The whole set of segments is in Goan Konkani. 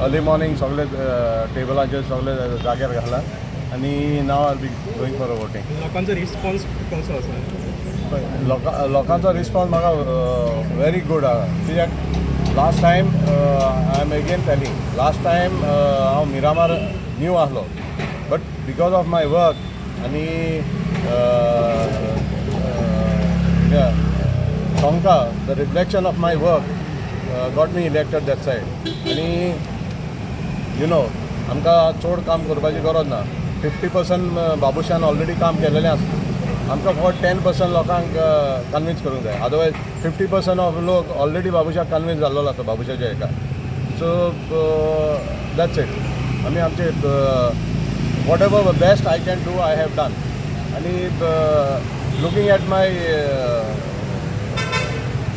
अर्ली मॉर्निंग सगळे टेबलाचेर सगळे जाग्यार घाला आनी now are be going for a voting. लोकांचो रिस्पॉन्स कसो आसा? लोकांचो रिस्पॉन्स म्हाका व्हेरी गूड आहा, कित्याक last time, I am again telling, last time हांव मिरामार न्यू आहलो, but because of my work आनी सोंका, the reflection of my work got me elected that side. आनी you know आमकां चड काम करपाची गरज ना. 50% बाबुशान ऑलरेडी काम केलेलें आसा. आमकां फकत 10% लोकांक कन्विन्स करूंक जाय. अदरवायज 50% ऑफ लोक ऑलरेडी बाबुशाक कन्विन्स जाल्लो आसा, बाबुशाच्या हेका. So that's it. आमी आमचे whatever best I can do, I have done. आनी looking at my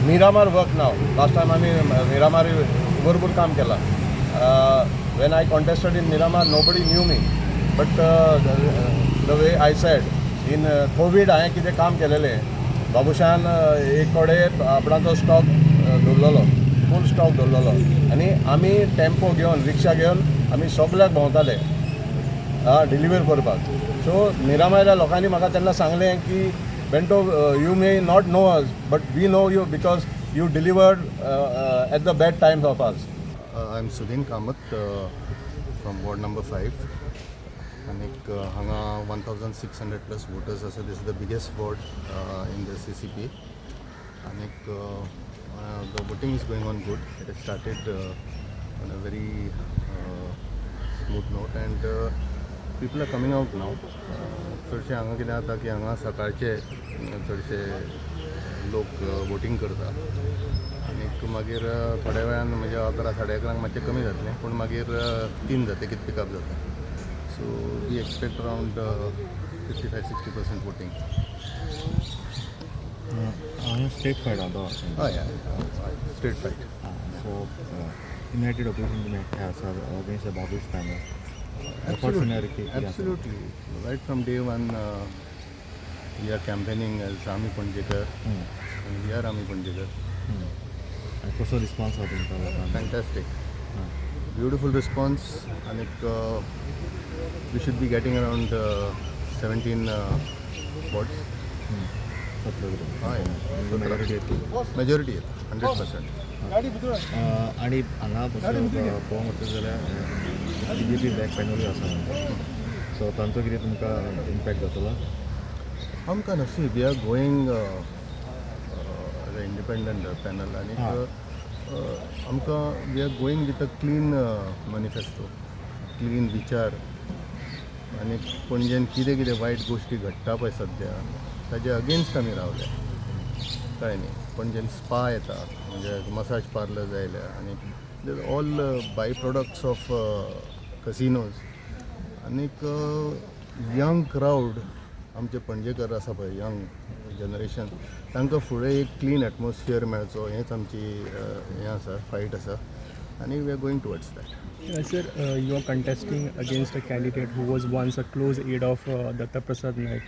Miramar work now, last time आमी मिरामार भरपूर काम केलां. When I contested in Miramar, nobody knew me, but the way I said, in Covid हांवें कितें काम केलेलें, बाबुशान एक कडेन आपणाचो स्टॉक दवरलेलो, फूल स्टॉक दवरलेलो आनी आमी टेम्पो घेवन, रिक्षा घेवन आमी सगल्याक भोंवताले डिलिव्हर करपाक. सो मिरामारल्या लोकांनी म्हाका तेन्ना सांगलें की "Bento, you may not know us, but we know you because you delivered at the bad times of us." I am Sudin Kamat from ward number 5 आनीक हांगा 1600 plus voters आसा. This is the biggest ward in the CCP. आनीक the voting is going on good. It has started on a very smooth note and people are coming out now. चडशे हांगा कितें जाता की हांगा सकाळचे चडशे लोक वोटींग करता आनीक मागीर थोड्या वेळान, म्हणजे 11, 11:30 मातशें कमी जातलें, पूण मागीर 3 जातकीच पिकअप जाता. So we expect around 55-60% voting. हांगा स्ट्रेट फायट आहा. हय, straight fight. So United opposition तुमी एकठांय आसा against the Babush panel. Absolutely. Right from day one, we are campaigning as Ami Panjekar and we are Ami Panjekar. आनी कसो रिस्पॉन्स आहा तुमकां लोकांक? Fantastic. Beautiful response. And we should be getting around 17 wards. 17. हय. मेजॉरिटी येतली? Majority येता, 100%. आनी हांगा पळोवंक वचत जाल्यार बीजेपी बॅक पॅनलूय आसा, सो तांचो कितें तुमकां इम्पॅक्ट जातलो? आमकां ना. See, we are going as a independent panel आनी आमकां we are going with a clean manifesto, clean विचार. आनी पणजेन कितें कितें वायट गोश्टी घडटा पळय सद्या, ताजे अगेन्स्ट आमी रावले. कळ्ळें न्ही? पणजेन स्पा येता, म्हणजे मसाज पार्लर्स आयल्या आनी all by products of casinos. आनीक यंग क्रावड, आमचे पणजेकर आसा पळय, यंग जनरेशन, तांकां फुडें एक क्लीन एटमॉस्फियर मेळचो हेंच आमची हें आसा, फायट आसा आनी we are going towards that. Sir, you are contesting against a candidate who was once a close aide of Datta Prasad Naik.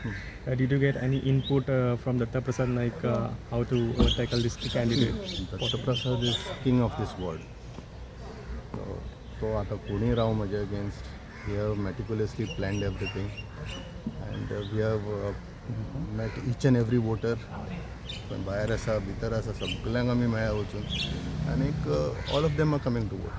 Did you get any input from Datta Prasad Naik how to tackle this candidate? Datta Prasad is king of this ward. तो आतां कोणूय राव म्हजे against, we have meticulously planned everything and we have met each and every voter. खंय भायर आसा, भितर आसा, सगल्यांक आमी मेळ्ळ्या वचून आनीक all of them are coming to vote.